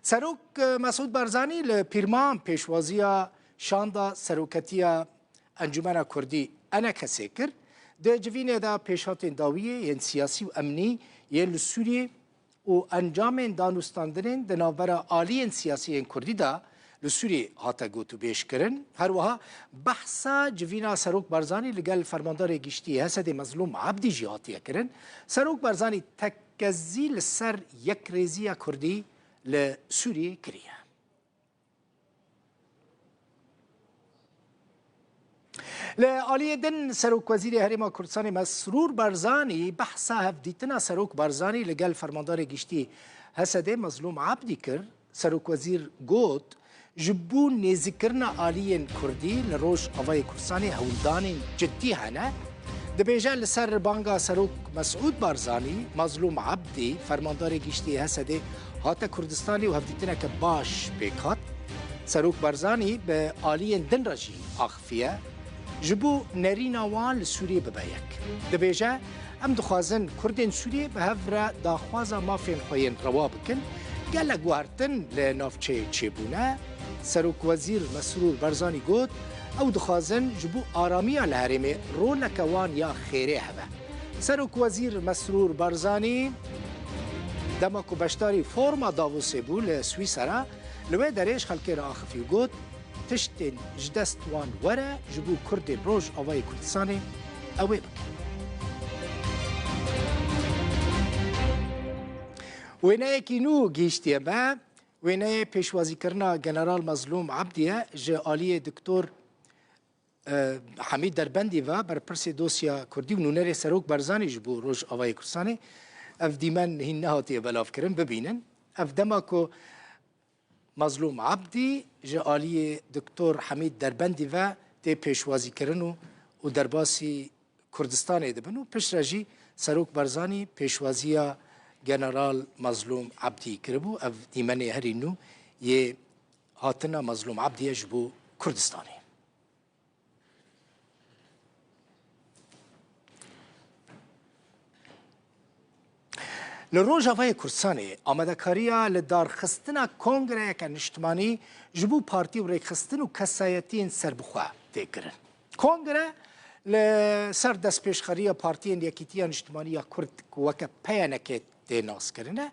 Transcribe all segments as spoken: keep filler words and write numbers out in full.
Serok, e, Mesûd Barzanî li Pîrman pêşwaziya şanda seroketiya Encûmena Kurdî, ENKS'ê kir. Di civînê de pêşhatên dawiyê yên siyasî û emnî yên li Sûriyê û encamên danûstandinên di navbera aliyên siyasî yên Kurdî de li Sûriyê hate gotûbêjkirin. Her wiha behsa civîna Serok Barzanî li gel Fermandarê Giştî HSD'ê Mezlûm Ebdî jî hatiye kirin. Serok Barzanî tekezî li ser yekrêziya Kurdî li Sûriyê kiriye. Li aliyê din, Serokwezîrê Herêma Kurdistanê Mesrûr Barzanî behsa hevdîtina Serok Barzanî li gel Fermandarê Giştî HSD'ê Mezlûm Ebdî kir. Serokwezîr got, ji bo nêzîkkirina aliyên Kurdî li Rojavayê Kurdistanê hewldanên cidî hene. Dibêje, li ser banga Serok Mesûd Barzanî, Mezlûm Ebdî, Fermandarê Giştî HSD'ê hate Kurdistanê û hevdîtineke baş pêk hat. Serok Barzanî bi aliyên din re jî axifiye, ji bo nerîna wan li Sûriyê bibe yek. Dibêje, em dixwazin Kurdên Sûriyê bi hev re daxwaza mafên xwe yên rewa bikin. Gelek guhertin li navçeyê çêbûne. Serokwezîr Mesrûr Barzanî got, ew dixwazin ji bo aramiya li herêmê roleke wan ya xêrê hebe. Serokwezîr Mesrûr Barzanî dema ku beşdarî foruma Davosê bû li Swîsera, li wê derê ji xelkê re axifî û got, tiştên ji dest wan were ji bo Kurdên Rojavayê Kurdistanê ew ê bikin. Wêneyekî nû gihîştiye me. Wêneyê pêşwazîkirina General Mezlûm Ebdî ye ji aliyê Doktor e, Hemîd Derbendî ve, berpirsê dosya Kurdî û nûnerê Serok Barzanî ji bo Rojavayê Kurdistanê, ev dîmen hîn nehatiye belavkirin, bibînin. Ev dema ku Mezlûm Ebdî ji aliyê Doktor Hemîd Derbendî ve tê pêşwazîkirin û, û derbasî Kurdistanê dibin û piştre jî Serok Barzanî pêşwaziya General Mezlûm Ebdî kiribû. Ev dîmenê herî nû yê hatina Mezlûm Ebdî ye ji bo Kurdistanê. Li Rojavayê Kurdistanê amadekariya li darxistina kongreyeke niştimanî ji bo partî û rêkxistin û kesayetiyên serbixwe tê kirin. Kongre li ser destpêşxeriya Partiyên Yekîtiya Niştimanî ya Kurd, ku weke P Y N K tê naskirine,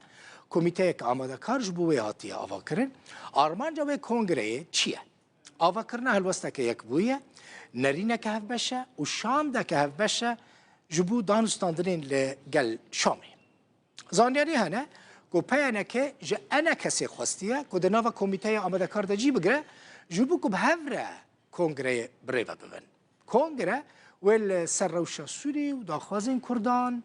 komîteyeke amadekar ji bo wê hatiye avakirin. Armanca wê kongreyê çi ye? Avakirina helwesteke yekbûyî ye, nerîneke hevbeş e û şandeke hevbeş e ji bo danûstandinên li gel Şamê. Zanyarî hene ku P Y N K ji E N K S'ê xwestiye ku di nava komîteya amadekar de cî bigire, ji bo ku bi hev re kongreyê bi rê ve bibin. Kongre wê li ser rewşa Sûriyê û daxwazên Kurdan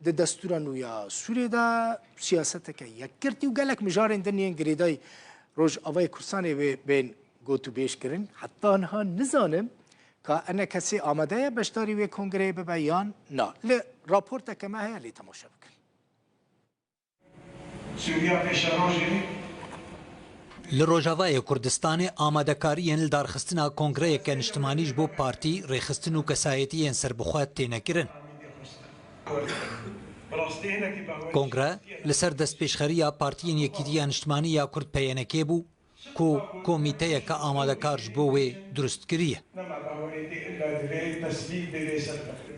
di destûra nû ya Sûriyê de, siyaseteke yekgirtî û gelek mijarên din yên girêdayî Rojavayê Kurdistanê wê bên gotûbêj kirin. Heta niha nizanim ka E N K S amade ye beşdarî wê kongreyê bibe yan na. Li raporteke me heye, lê temaşe bikin. Sûriya pêşerojê. Li Rojavayê Kurdistanê amadekariyên li darxistina kongreyeke niştimanî ji bo partî, rêxistin û kesayetiyên serbixwe têne kirin. Kongre li ser destpêşxeriya Partiyên Yekîtiya Niştimanî ya Kurd P Y N K bû ku komîteyeke amadekar ji bo wê durust kiriye.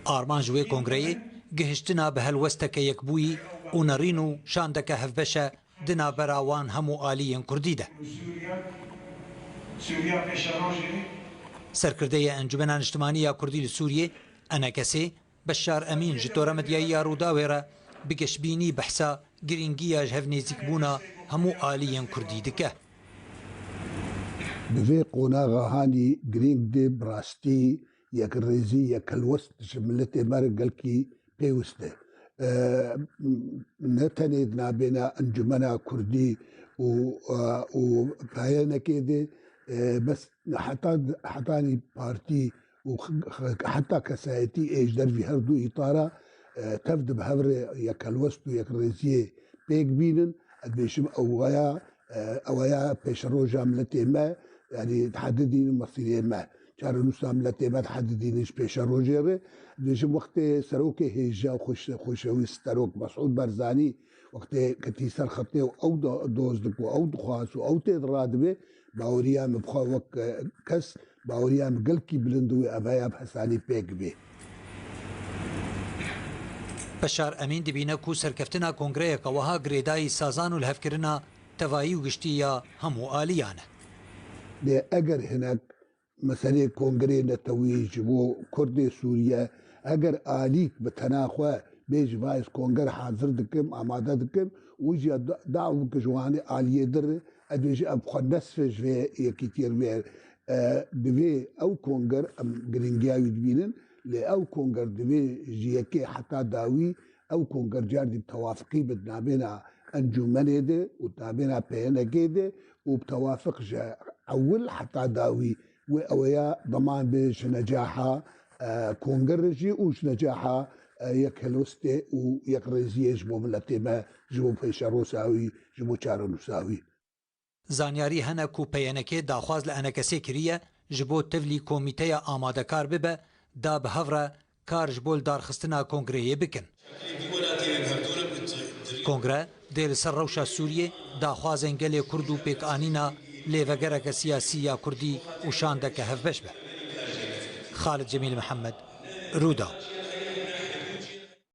Armanc wê kongreyê gihiştina bi helwesteke yekbûyî û nerîn û şandeke hevbeş e di navbera wan hemû aliyên Kurdî de. Serkirdeyê Encûmena Niştimanî ya Kurdî li Sûriyê, E N K S'ê, Beşar Emîn ji tore medyayî ya Rûdawê re bi geşbînî behsa girîngiya ji hev nêzîkbûna hemû aliyên Kurdî dike. Di vê qonaxa hanî girîng de bi rastî yekrêzî, yekhelwest ji miletê me re gelkî pêwist e. E, ne tenê di nabêna Encûmena Kurdî û, e, û P Y N K de, e, bes heta, hetanî partî û x-, x-, heta kesayetî ê ji dervî her du îtara, e, tev di bi hev re yekhelwest û yekrêziyê pêk bînin. Ez dibêjim ew waya, e, ew waya pêşeroja miletê me, yanî dihedidînin mesîrê me. Çarenûsa miletê me dihedidînin ji pêşerojê re. Dibêjim wextê serokê hêja û xweş-, xweşewîst serok Mesûd Barzanî Wextê ketî ser xetê û ew do-, doz dike û ew dixwaz û ew tê de radibê, baweriya min bi xwe wek, e, kes, baweriya min gelkî bilind û ev heya bi hesanî pêk bê. Beşar Emîn dibîne ku serkeftina kongreyeke wiha girêdayî sazan û lihevkirina tevayî û giştî ya hemû aliyan e. Lê eger hinek meselê kongrê netewî ji bo Kurdê Sûriye, eger alîk bi tena xwe bê ji va ez konger hazir dikim, amade dikim û jî da-, daw bike ji wanê aliyê dir, ez dibêjim ev xwe nesfe ji vê yekîtiyê re, e, divê ew konger em giringiya wî dibînin, lê ew konger divê ji yekê heta dawî ew konger cardî bi tewafiqî bi navêna encûmenê de û navêna P N G'ê de û bi tewafiq ji ewil heta dawî wê ew ya deman bê ji necaha, e, kongerê jî û ji necaha, e, yek helwestê û yek rêziyê ji bo miletê me, ji bo pêşerûsa wî, ji bo çarenûsa wî. Zanyarî hene ku P Y N K daxwaz li E N K S'ê kiriye ji bo tevlî komîteya amadekar bibe da bi hev re kar ji bo lidarxistina kongreyê bikin. Kongre dê li ser rewşa Sûriyê, daxwazên gelê Kurd û pêkanîna lêvegereke siyasî ya Kurdî û şandeke hevbeş be. Xalid Cemîl Mihemed, Rûdaw.